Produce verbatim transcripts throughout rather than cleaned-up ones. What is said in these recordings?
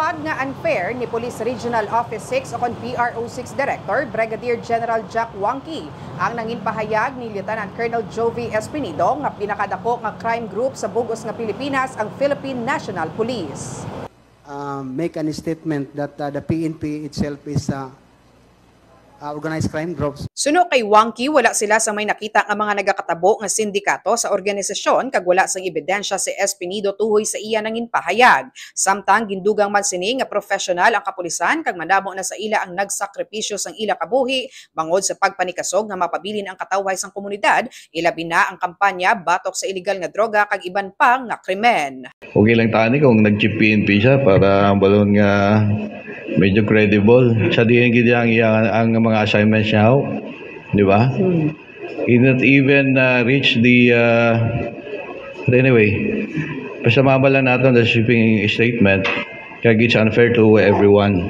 Nga unfair ni Police Regional Office six o kon P R O six Director Brigadier General Jack Wangki ang nangin pahayag ni Lieutenant Colonel Jovi Espinido nga pinakadako nga crime group sa bug-os nga Pilipinas ang Philippine National Police. Uh, make a statement that uh, the P N P itself is uh, uh, organized crime groups. Suno kay Wangki, wala sila sa may nakita nga mga nagakatabo nga sindikato sa organisasyon kag wala sang ebidensya si Espinido tuhoy sa iya nangin pahayag. Samtang gindugang man sini nga professional ang kapulisan kag madamo na sa ila ang nagsakripisyo sang ila kabuhi bangod sa pagpanikasog nga mapabilin ang katawhay sang komunidad, ilabi na ang kampanya batok sa iligal nga droga kag iban pa nga krimen. Okay lang tani kung nag-chief P N P siya para ang balon nga medyo credible. Sa diin gid ang, ang, ang mga assignments niya, ho. Di ba? He not even uh, reach the uh, but anyway, pasamaban lang naton the sweeping statement kag it's unfair to everyone.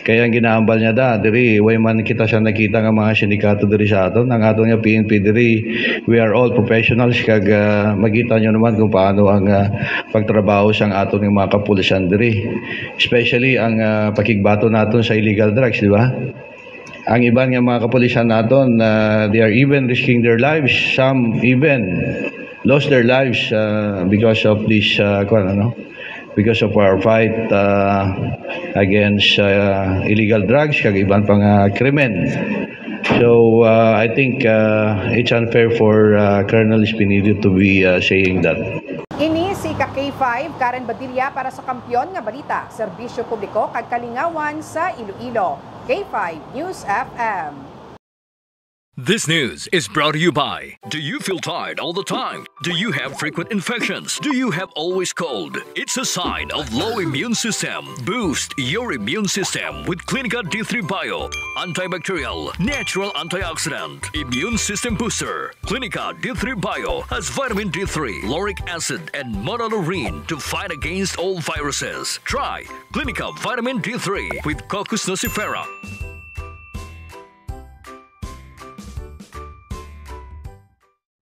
Kaya ang ginaambal niya da, diri, way man kita sa nakita nga mga sindikato diri sa aton, ang aton nga P N P diri, we are all professionals kag uh, makita nyo naman kung paano ang uh, pagtrabaho sang aton nga mga kapulisan diri. Especially ang uh, pakigbato naton sa illegal drugs, di ba? Ang iban nga mga kapulisan naton, uh, they are even risking their lives. Some even lost their lives uh, because of this uh, kwan, ano, because of our fight uh, against uh, illegal drugs kag iban pa nga krimen. So uh, I think uh, it's unfair for uh, Colonel Espinido to be uh, saying that. Ini si ka K five, Karen Badilla para sa Kampiyon nga Balita, Serbisyo Publiko kag Kalingawan sa Iloilo. K five News F M. This news is brought to you by. Do you feel tired all the time? Do you have frequent infections? Do you have always cold? It's a sign of low immune system. Boost your immune system with Clinica D three Bio. Antibacterial, natural antioxidant, immune system booster. Clinica D three Bio has vitamin D three, lauric acid, and monolaurin to fight against all viruses. Try Clinica Vitamin D three with Cocos nucifera.